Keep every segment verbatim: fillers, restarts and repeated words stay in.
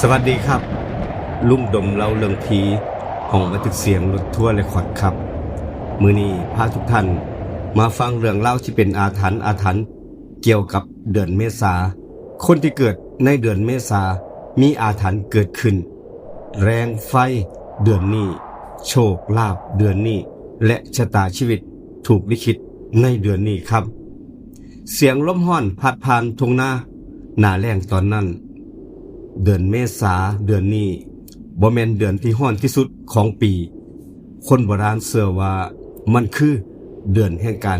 สวัสดีครับ ลุงดมเล่าเรื่องผี ห้องบันทึกเสียงรถทัวร์เรคคอร์ดครับ มื้อนี้พาทุกท่านมาฟังเรื่องราวที่เป็นอาถรรพ์อาถรรพ์เกี่ยวกับเดือนเมษา คนที่เกิดในเดือนเมษามีอาถรรพ์เกิดขึ้น แรงไฟเดือนนี้ โชคลาภเดือนนี้ และชะตาชีวิตถูกลิขิตในเดือนนี้ครับ เสียงลมฮ้อนพัดผ่านทุ่งนาหน้าแล้งตอนนั้น เดือนเมษาเดือนนี้บ่แม่นเดือนที่ฮ้อนที่สุดของปี คนโบราณเชื่อว่ามันคือเดือนแห่งการ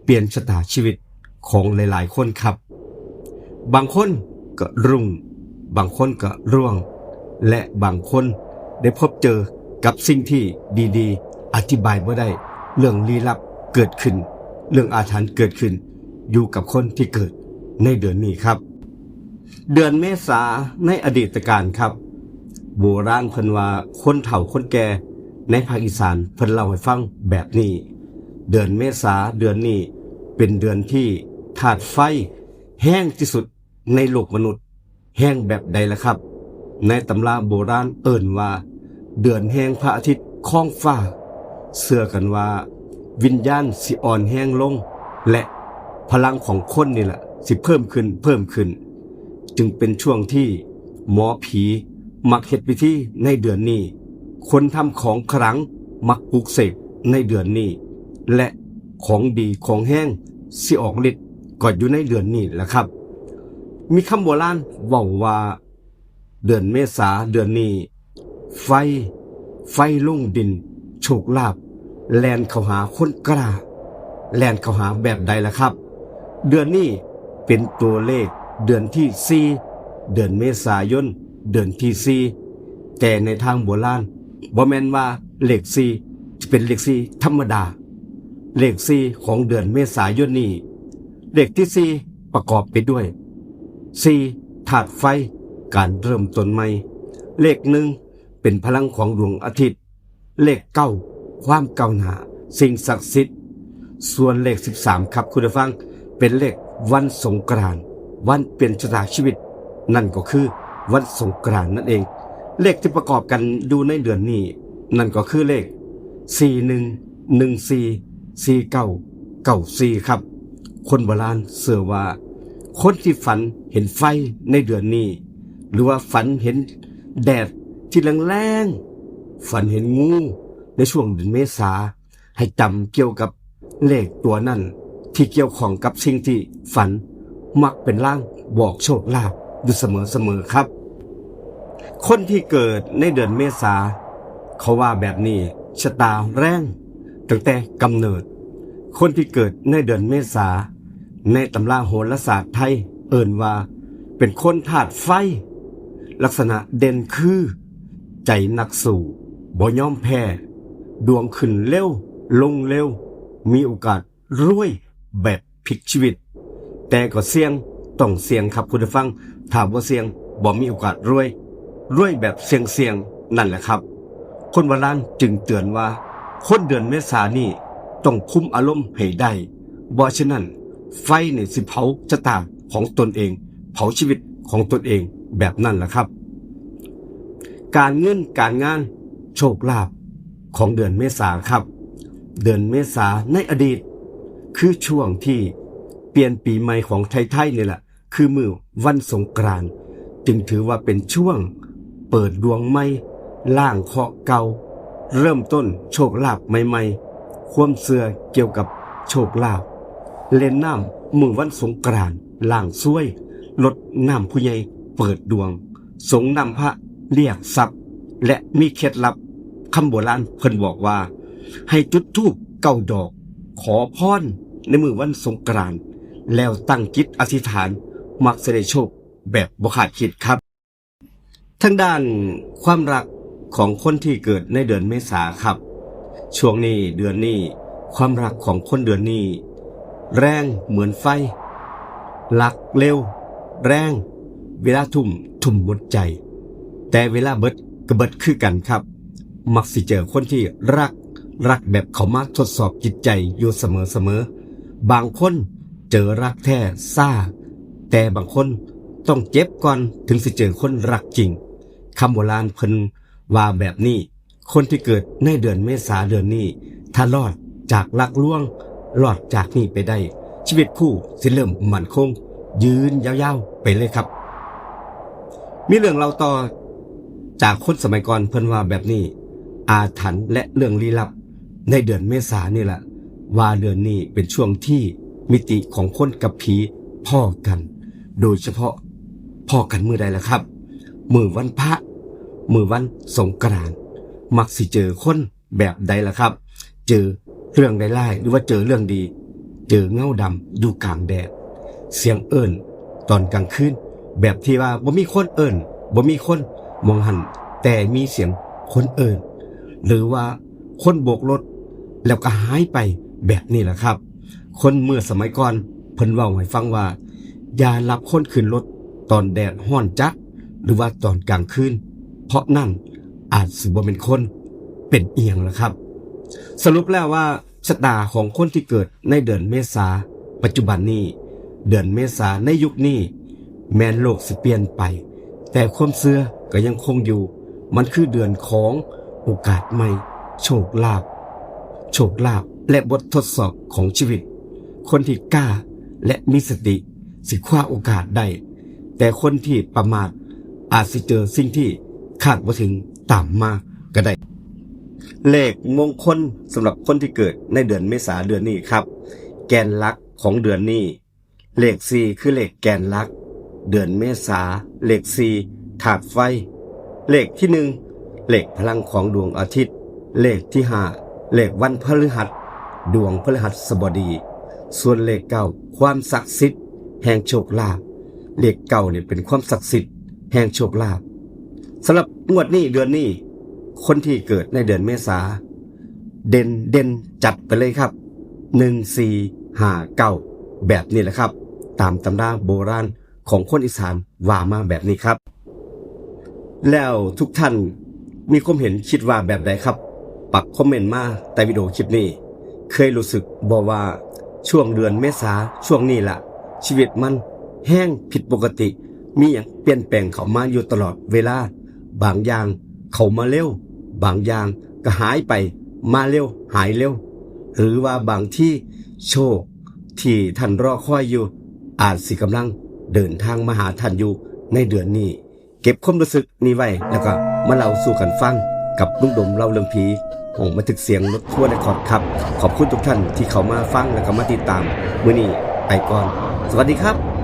เปลี่ยนชะตาชีวิตของหลายๆคนครับ บางคนก็รุ่ง บางคนก็ร่วง และบางคนได้พบเจอกับสิ่งที่ดีๆ อธิบายบ่ได้ เรื่องลี้ลับเกิดขึ้น เรื่องอาถรรพ์เกิดขึ้น อยู่กับคนที่เกิดในเดือนนี้ครับ เดือนเมษาในอดีตการครับ โบราณเพิ่นว่าคนเฒ่าคนแก่ในภาคอีสานเพิ่นเล่าให้ฟังแบบนี้ เดือนเมษาเดือนนี้เป็นเดือนที่ธาตุไฟแฮงที่สุดในโลกมนุษย์ แฮงแบบใดล่ะครับ ในตำราโบราณเอิ้นว่า เดือนแห่งพระอาทิตย์คองฟ้า เชื่อกันว่าวิญญาณสิอ่อนแฮงลง และพลังของคนนี่แหละสิเพิ่มขึ้นเพิ่มขึ้น จึงเป็นช่วงที่หมอผีมักเฮ็ดพิธีในเดือนนี้ คนทำของขลังมักปลุกเสกในเดือนนี้ และของดีของแฮงสิออกฤทธิ์ก็อยู่ในเดือนนี้แหละครับ มีคำโบราณเว้าว่า เดือนเมษาเดือนนี้ ไฟ ไฟลงดิน โชคลาภแล่นเข้าหาคนกล้า แล่นเข้าหาแบบใดล่ะครับ เดือนนี้เป็นตัวเลขเดือนที่สี่ เดือนเมษายนเดือนที่สี่ แต่ในทางโบราณบ่แม่นว่าเลขสี่จะเป็นเลขสี่ธรรมดา เลขสี่ของเดือนเมษายนนี้ เลขที่สี่ประกอบไปด้วย สี่ ธาตุไฟ การเริ่มต้นใหม่ เลขหนึ่งเป็นพลังของดวงอาทิตย์ เลขเก้าความก้าวหน้า สิ่งศักดิ์สิทธิ์ ส่วนเลขสิบสามครับคุณผู้ฟัง เป็นเลขวันสงกรานต์ วันเปลี่ยนชะตาชีวิต นั่นก็คือวันสงกรานต์นั่นเอง เลขที่ประกอบกันอยู่ในเดือนนี้ นั่นก็คือเลข สี่หนึ่ง หนึ่งสี่ สี่เก้า เก้าสี่ครับ คนโบราณเชื่อว่า คนที่ฝันเห็นไฟในเดือนนี้ หรือว่าฝันเห็นแดดที่แรงๆ ฝันเห็นงูในช่วงเดือนเมษา ให้จำเกี่ยวกับเลขตัวนั้นที่เกี่ยวข้องกับสิ่งที่ฝัน มักเป็นลางบอกโชคลาภอยู่เสมอๆครับ คนที่เกิดในเดือนเมษา เขาว่าแบบนี้ ชะตาแรงตั้งแต่กำเนิด คนที่เกิดในเดือนเมษา ในตำราโหราศาสตร์ไทยเอิ้นว่าเป็นคนธาตุไฟ ลักษณะเด่นคือ ใจนักสู้ บ่ยอมแพ้ ดวงขึ้นเร็ว ลงเร็ว มีโอกาสรวยแบบพลิกชีวิต แต่ก็เสี่ยง ต้องเสี่ยงครับคุณผู้ฟัง ถ้าบ่เสี่ยง บ่มีโอกาสรวย รวยแบบเสี่ยงๆ นั่นแหละครับ คนโบราณจึงเตือนว่า คนเดือนเมษานี่ต้องคุมอารมณ์ให้ได้ บ่เช่นนั้น ไฟนี่สิเผาชะตาของตนเอง เผาชีวิตของตนเองแบบนั้นแหละครับ การเงินการงานโชคลาภของเดือนเมษาครับ เดือนเมษาในอดีต คือช่วงที่เปลี่ยนปีใหม่ของไทยๆนี่แหละ คือมื้อวันสงกรานต์ จึงถือว่าเป็นช่วงเปิดดวงใหม่ ล้างเคราะห์เก่า เริ่มต้นโชคลาภใหม่ๆ ความเชื่อเกี่ยวกับโชคลาภ เล่นน้ำมื้อวันสงกรานต์ ล้างซวย รดน้ำผู้ใหญ่ เปิดดวง สรงน้ำพระ เรียกทรัพย์ และมีเคล็ดลับ คำโบราณเพิ่นบอกว่า ให้จุดธูปเก้าดอก ขอพรในมื้อวันสงกรานต์ แล้วตั้งจิตอธิษฐาน มักสิได้โชคแบบบ่คาดคิดครับ ทางด้านความรักของคนที่เกิดในเดือนเมษาครับ ช่วงนี้เดือนนี้ ความรักของคนเดือนนี้ แรงเหมือนไฟ รักเร็ว แรง เวลาทุ่ม ทุ่มหมดใจ แต่เวลาเบิดก็เบิดคือกันครับ มักสิเจอคนที่รัก รักแบบเข้ามาทดสอบจิตใจอยู่เสมอๆ บางคนเจอรักแท้ช้า แต่บางคนต้องเจ็บก่อนถึงสิเจอคนรักจริง คำโบราณเพิ่นว่าแบบนี้ คนที่เกิดในเดือนเมษาเดือนนี้ ถ้ารอดจากหลักลวง รอดจากนี้ไปได้ ชีวิตคู่สิเริ่มมั่นคง ยืนยาวๆไปเลยครับ มีเรื่องเล่าต่อจากคนสมัยก่อนเพิ่นว่าแบบนี้ อาถรรพ์และเรื่องลี้ลับในเดือนเมษานี่แหละ ว่าเดือนนี้เป็นช่วงที่มิติของคนกับผีพ้อกัน โดยเฉพาะพ้อกันมื้อใดล่ะครับ มื้อวันพระ มื้อวันสงกรานต์ มักสิเจอคนแบบใดล่ะครับ เจอเรื่องร้ายๆ หรือว่าเจอเรื่องดี เจอเงาดำอยู่กลางแดด เสียงเอิ้นตอนกลางคืน แบบที่ว่าบ่มีคนเอิ้น บ่มีคนมองหัน แต่มีเสียงคนเอิ้น หรือว่าคนโบกรถ แล้วก็หายไปแบบนี้แหละครับ คนเมื่อสมัยก่อนเพิ่นเว้าให้ฟังว่า อย่ารับคนขึ้นรถตอนแดดฮ้อนจัด หรือว่าตอนกลางคืน เพราะนั่นอาจสิบ่เป็นคน เป็นอีหยังล่ะครับ สรุปแล้วว่าชะตาของคนที่เกิดในเดือนเมษาปัจจุบันนี้ เดือนเมษาในยุคนี้ แม้นโลกสิเปลี่ยนไป แต่ความเชื่อก็ยังคงอยู่ มันคือเดือนของโอกาสใหม่ โชคลาภ โชคลาภ และบททดสอบของชีวิต คนที่กล้าและมีสติสิคว้าโอกาสได้ แต่คนที่ประมาทอาจสิเจอสิ่งที่คาดบ่ถึงตามมาก็ได้ เลขมงคลสำหรับคนที่เกิดในเดือนเมษาเดือนนี้ครับ แกนหลักของเดือนนี้ เลขสี่คือเลขแกนหลัก เดือนเมษา เลขสี่ธาตุไฟ เลขที่หนึ่ง เลขพลังของดวงอาทิตย์ เลขที่ห้า เลขวันพฤหัส ดวงพฤหัสบดี ส่วนเลขเก้า ความศักดิ์สิทธิ์แห่งโชคลาภ เลขเก้าเนี่ยเป็นความศักดิ์สิทธิ์แห่งโชคลาภ สำหรับงวดนี้เดือนนี้ คนที่เกิดในเดือนเมษา เด่นเด่นจัดไปเลยครับ หนึ่งสี่ห้าเก้า แบบนี้แหละครับ ตามตำราโบราณของคนอีสานว่ามาแบบนี้ครับ แล้วทุกท่านมีความเห็นคิดว่าแบบใดครับ ปักคอมเมนต์มาใต้วิดีโอคลิปนี้ เคยรู้สึกบ่ว่าช่วงเดือนเมษาช่วงนี้ล่ะ ชีวิตมันแฮงผิดปกติ มีหยังเปลี่ยนแปลงเข้ามาอยู่ตลอดเวลา บางอย่างเข้ามาเร็ว บางอย่างก็หายไป มาเร็ว หายเร็ว หรือว่าบางทีโชคที่ท่านรอคอยอยู่ อาจสิกำลังเดินทางมาหาท่านอยู่ในเดือนนี้ เก็บความรู้สึกนี้ไว้ แล้วก็มาเล่าสู่กันฟังกับลุงดมเล่าเรื่องผี ห้องบันทึกเสียงรถทัวร์เรคคอร์ดครับ ขอบคุณทุกท่านที่เข้ามาฟังแล้วก็มาติดตาม มื้อนี้ไปก่อน สวัสดีครับ